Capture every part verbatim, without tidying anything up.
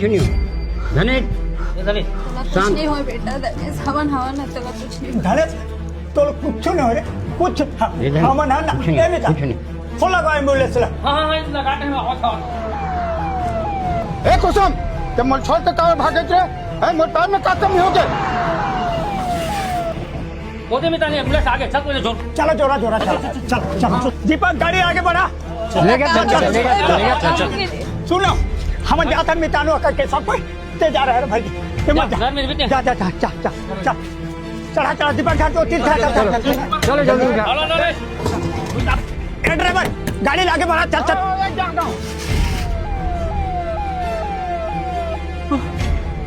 कुछ नहीं हो। धनेश, ये धनेश। तोला कुछ शांत। नहीं हो बेटा, धनेश, हमन हवन ना, तोला कुछ नहीं हो। धनेश, तोला कुछ नहीं हो रे, कुछ। हाँ, ये धनेश, हमन हन ना, कुछ नहीं, ए बेटा, कुछ नहीं। फोन लगा एम्बुलेंस ला। हाँ, हाँ, हाँ, लगा दे, मैं आवत हूँ। ए कुसुम, ते मोला छोड़ के काबर भागत रे? ए, मोर पैर में का कमी हो गए? ओदे मितान, एम्बुलेंस आगे, चल, पहले जोर। चलो, जोरा, जोरा, चलो, चलो, चलो, चलो। दीपक, गाड़ी आगे बढ़ा। ले गया, चल, चल, चल, ले गया, चल, ले गया, चल, चल। सुनो, हमन जाथन मितान, ओकर के सब कोई, ते जा रहे रे भाई, ते मत जा। घर में भी जा, जा, जा, जा, जा, जा। चढ़ा, चढ़ा, दीपक, जा, तो तीन, जा, जा, जा, जा। चलो, जल्दी उठा। चलो, चलो, चलो। ए ड्राइवर, गाड़ी लागे बढ़ा, चल, चल।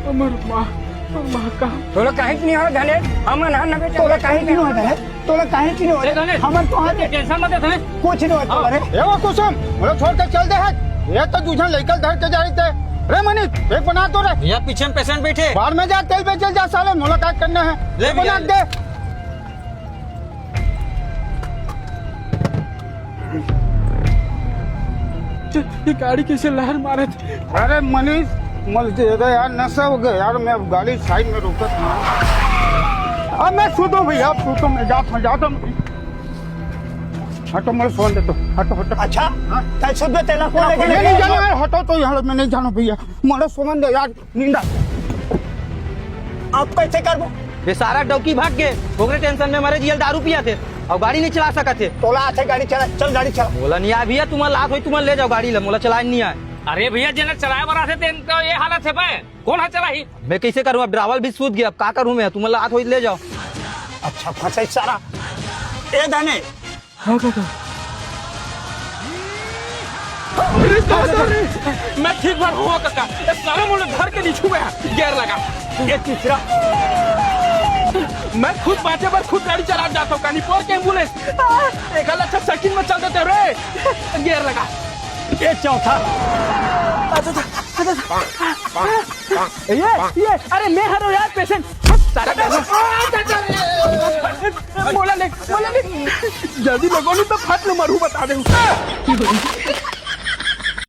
अमर माँ, माँ का। तोला काहे के नहीं हो धनेश? हमन हन ना बेटा। तोला काहे के नहीं हो धनेश? तोला काहे के नहीं हो? ए धनेश, हमन तो हन। टेंशन मत ले धनेश। कुछ नहीं हो तोला रे। ए वो कुसुम, मोला छोड़ के चल दे हट। ये तो दू झन लइका धर के जाई ते। रे मनीष, एक बना तो रे। भैया, पीछे में पेशेंट बैठे। बाहर में जा, तेल बेचल जा साले, मुलाकात करना है। ले एक बना भैया। दे। ये गाड़ी कैसे लहर मारत? अरे मनीष, मत दे दे यार, नशा हो गया यार, मैं अब गाड़ी साइड में रोकत नहीं। अब मैं सुतो भैया, अब सुतो, मैं जाता हूँ, जाता हूँ। हटो, मैं सोन देता हूँ, हटो, हटो। अच्छा, हाँ? तै सुत बे, तेला कौन लेके नहीं, नहीं गया? जाना है, हटो तो यहाँ, मैं नहीं जाना भैया, मैं सोन दे यार। निंदा। अब कैसे करबो? ये सारा डौकी भाग के, ओकरे टेंशन में मरे जियल दारू पिया थे और गाड़ी नहीं चला सकत थे। तोला आथे गाड़ी चला, चल गाड़ी चला। मोला नहीं आय भैया, तुम्हारा लात होई, तुम्हारा ले जाओ गाड़ी ला, मोला चलाए नहीं आय। अरे भैया, जेना चलाए वाला थे, तेन तो ये हालत है बे। कौन हा चलाही? मैं कैसे करूँ? अब ड्राइवर भी सूत गया, अब का करूँ मैं? तुम्हारा लात होई, ले जाओ। अच्छा फंसे सारा। ए धने, हाँ काका। अरे दादा रे, मैं ठीक बार हुआ काका। ये सारा मुझे घर के नीचे में है। गियर लगा। ये तीसरा। मैं खुद बांचे बर खुद गाड़ी चला जाता हूँ, कानी पोर के एम्बुलेंस। आ, एक अलग अच्छा सेकंड में चल देते रे। गियर लगा। ये चौथा। अच्छा, अच्छा, अच्छा, अच्छा। ये, ये, अरे मैं हरो यार पेशेंट। सारा मोला ले, मोला ले। जल्दी लगो नहीं तो फट ले मरू बता दे।